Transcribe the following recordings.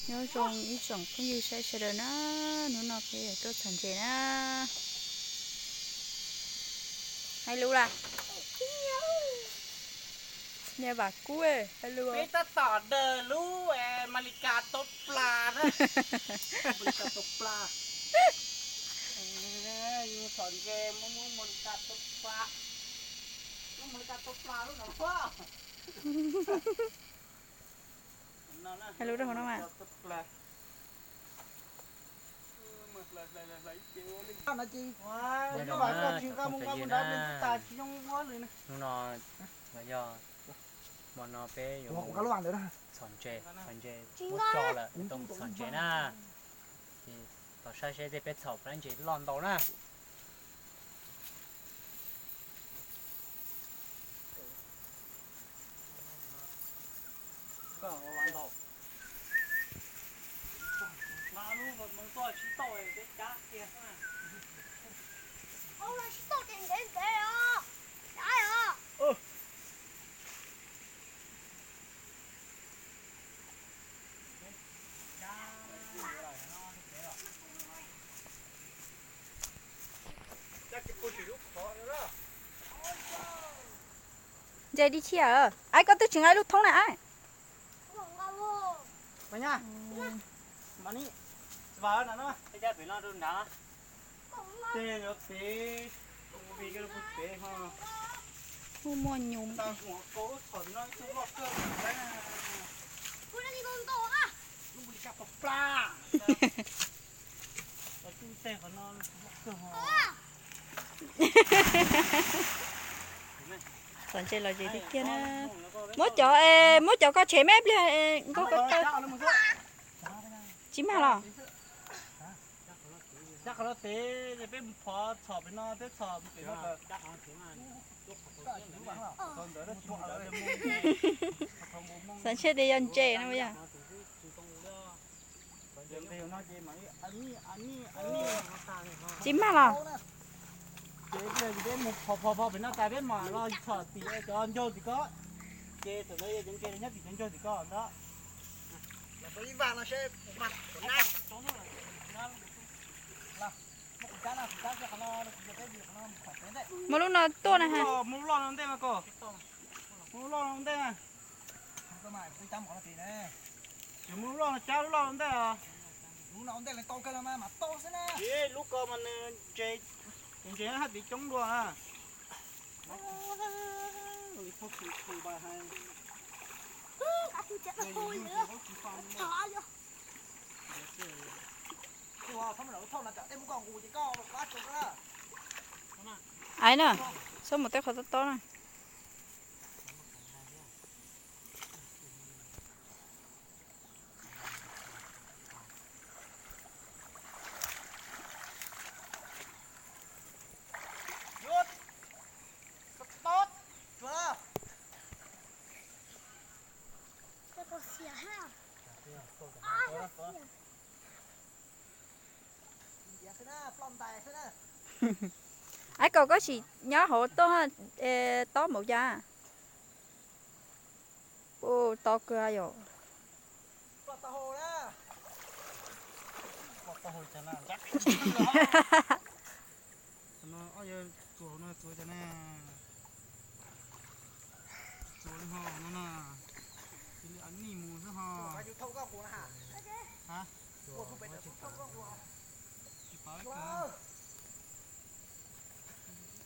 Nyob zoo ib tsoom phooj ywg saib sawv daws na, hnub no peb yuav tuaj txhom ntses na. Hais lus lawm. Niag Vam Kub, hais lus. Peb tab tom daws lub Malika tau plas na. Malika tau plas. Txhom ntses muab muab Malika tau plas. Lub Malika tau plas lub no. Hais lus rau hauv no mas. Hnub no los yog hmo no peb yuav txhom ntses, txhom ntses muab tso lawm, tau mus txhom ntses na. Ces tos saib seb tej peb txhom plab ntses loj ntau na. Ntses dib thiab, aib koj twb tsis nqa ib lub thoob na aib. Muaj muaj nyuj. Txhom ntses los ze tiag tiag na. Muab cov, muab cov koj tshem me pliag nkauj koj kaw. Tsis mag los? Cab qhov no tev, peb mus phov txhom pem no, peb txhom pem no. Xav ntshe tias yog ntses no yog. Tsis mag los? Ces peb mus phov phov phov pem no tas peb mam los txhom tim cov ncaug tim ko. Ces thaum ntawd yog cov ntses nyob tim cov ncaug tim ko ntag. Muaj lub no tuaj na ha. Muaj lub loj no ntej mas ko. Muaj lub loj no ntej na. Ces muaj lub loj no cab lub loj no ntej os. Lub ko mas nws ntses, ntses hab tiv coob dua na. Aib na, txhob mus tej qhov tob tob na. Aib, koj sim nyob hauv tuaj, tob npaum cas? Ua tau kawg yom.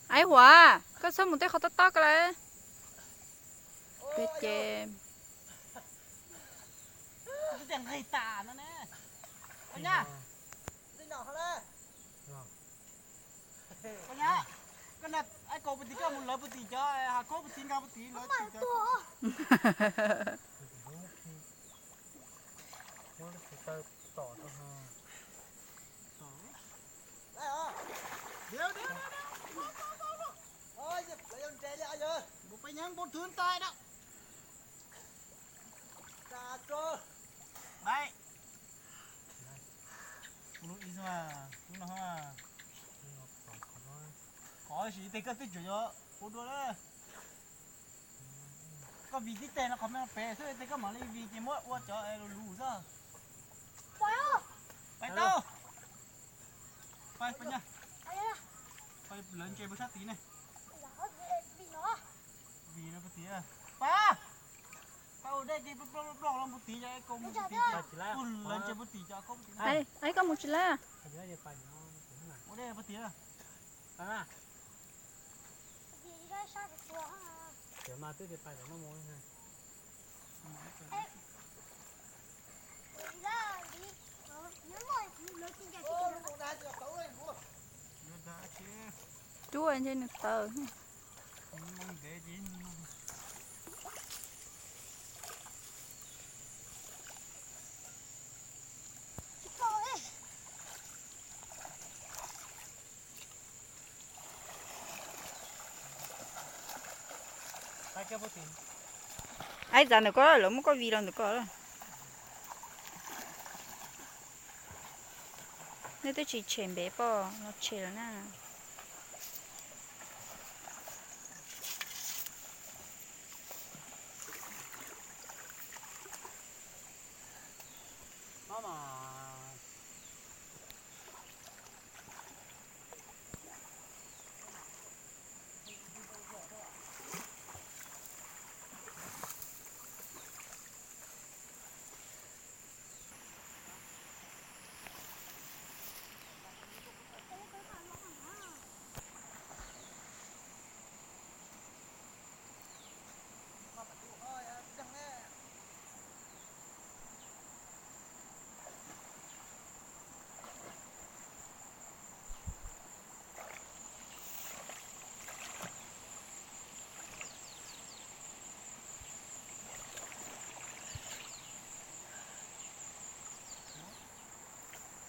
Aib Huam, koj txhob mus tej qhov tob tob ko lawm. Ces Qhov sis tej koj twb tseem yuav ua dua lawm. Koj vij tib teg no qhov me pem xwb tej koj mam li vij ces muab ua cov lus lus xwb. Lawv ntses puas sab tid ne? Vim no puas tid? Pab, pab ua dej ces ploj ploj los puas tid, koj mus puas tid, lawv ntses puas tid, koj puas tid. Koj mus tsis lawm. Ua dej puas tid. Cua ntshe nws tawv. Aib, txav ntawm koj, lawv muab koj vij los ntawm koj. Nej twb tsis tshem npe poj los tshem lawm na.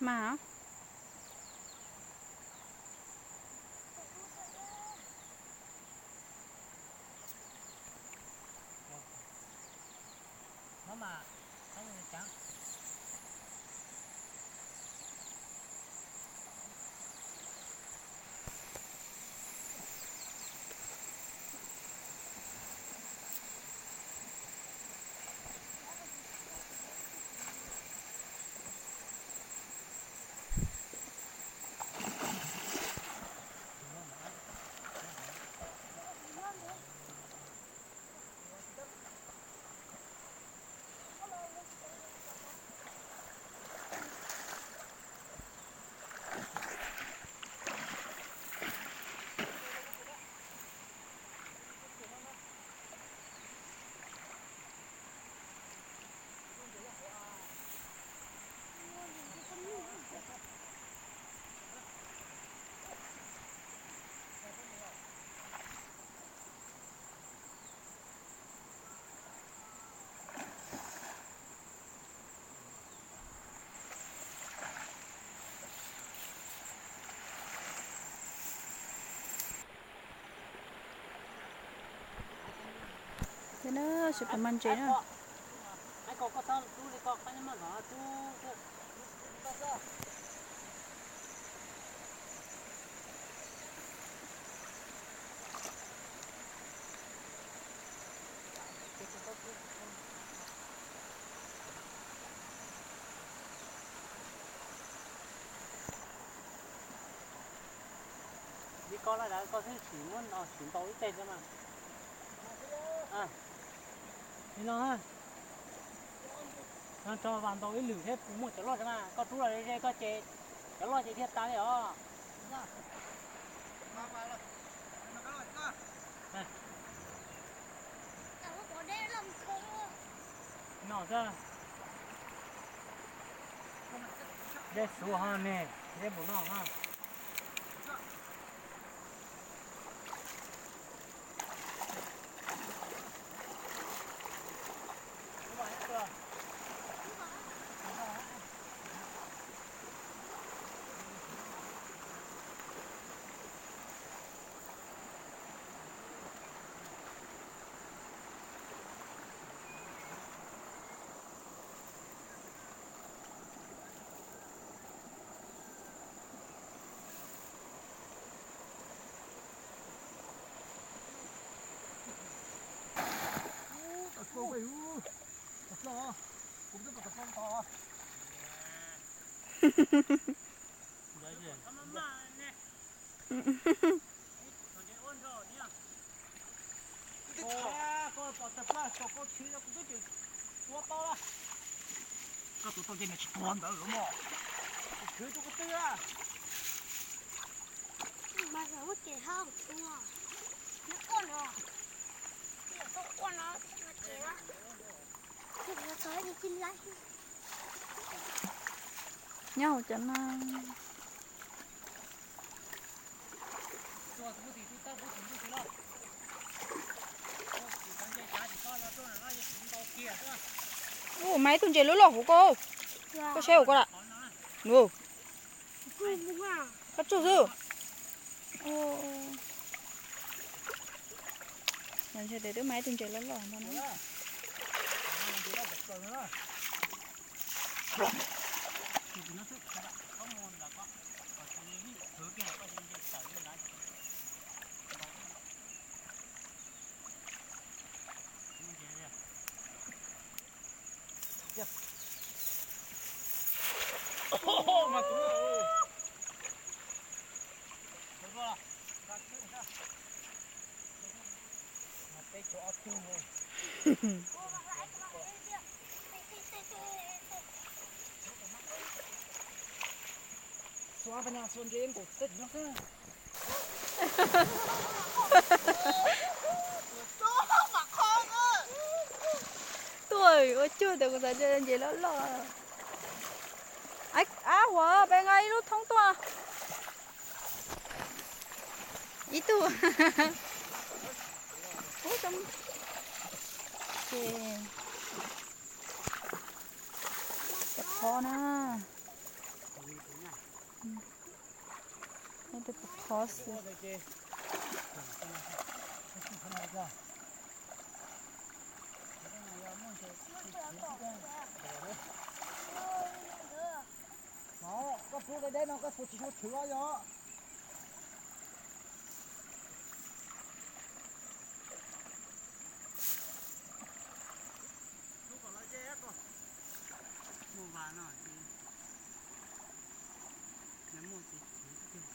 Mas Sawv daws mas ntses na. Li ko lawm koj thiaj tsis muab no tsis ntaus ib teg xwb mas. Li no, no tso vas ntaus ib lwm thiab puas muaj cov loj xwb mas. Koj rub los ze koj ces cov loj ces thiaj tas li os. No xwb. Dej suav ho ne, dej npaum no ho. Koj tus tau ces nws tsis tuag ntawd los mas. Khwv tus ko twg a? Mas muab ces hab ua. Neb quaj no. Neb quaj no ces na. Nyob hauv cov no. Ub, mas ib tug ntses loj loj huv koj. Koj saib huv koj lawm. Koj tsuj xwb. Ntshe twb mas ib tug ntses loj loj ntag na. Xuas pas nyas xuas ntses nkaum tawm no xwb. Tuaj ua cuag tias kuv xav ntses loj loj. Ab, huam peb nqa ib lub thoob tuaj. Ib tug. Ub, ces pov qhov na. Tus pov qhov xwb. Koj pub deb deb no koj puas tsis tshua thwv os yog? Muaj vas no ces, muaj ces thwv tiag.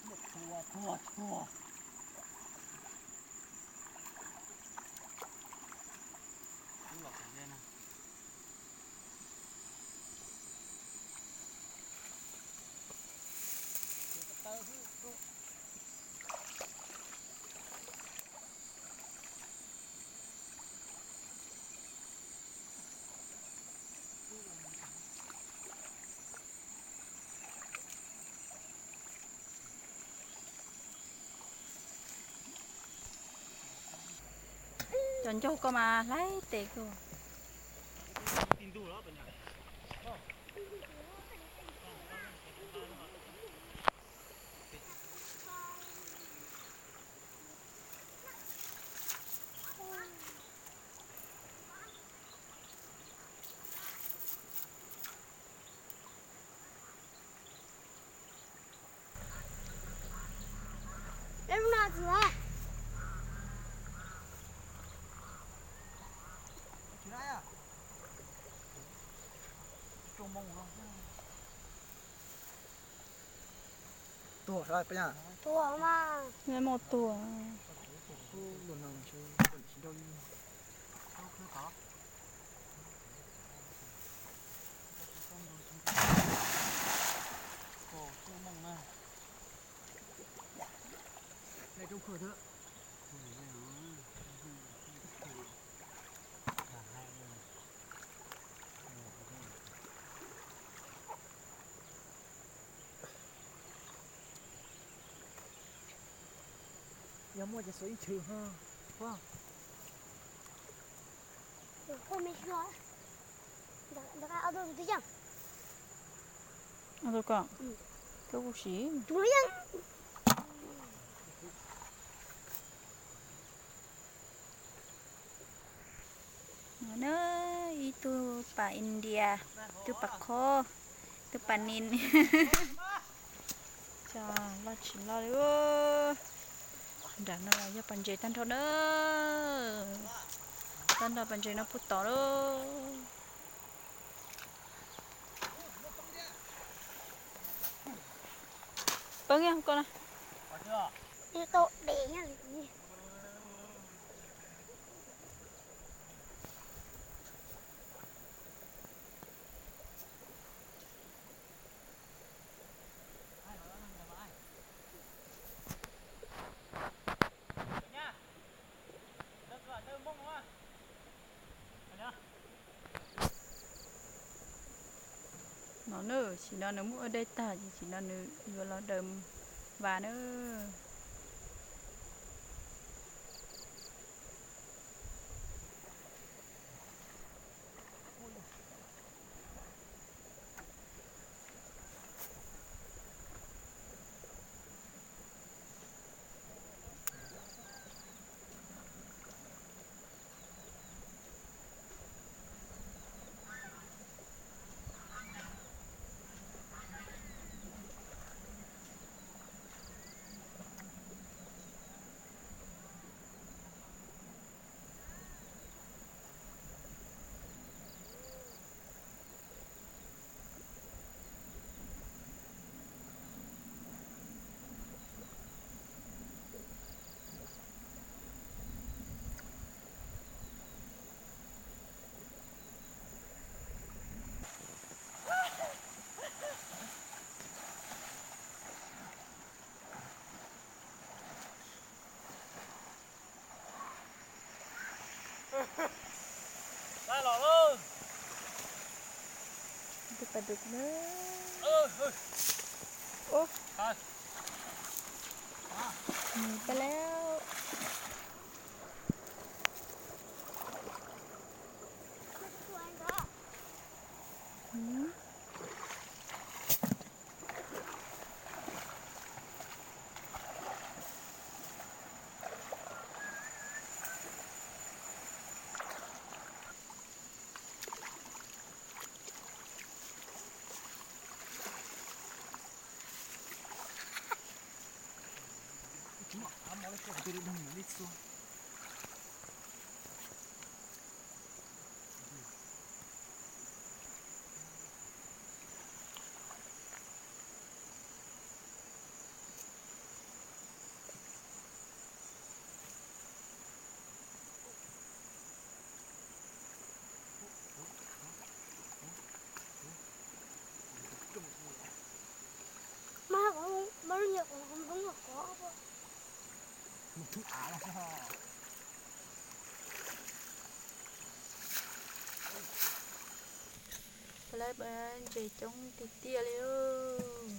Muaj tua tuag tuag. Cov ncaug koj mas hlais tes kawg. Tuag sab peb na. Tuag mas. Muaj tuag. Yog muaj ces xuas ib chwv ho. Tus ko, koj kuj siv. No na, ib tug pas India, tug pas khob, tug pas nin. Cov loj tsis loj li. Nram no yog pas ntses tag nrho na. Tag nrho pas ntses no puag tod lauj. Peb nge ko na. No na, sim no nws muab ua dej tag ces sim no nws yuav los daws vas na. Tus pas dub na. Ub, nws tag lawm. Peb ntses coob tiag tiag li.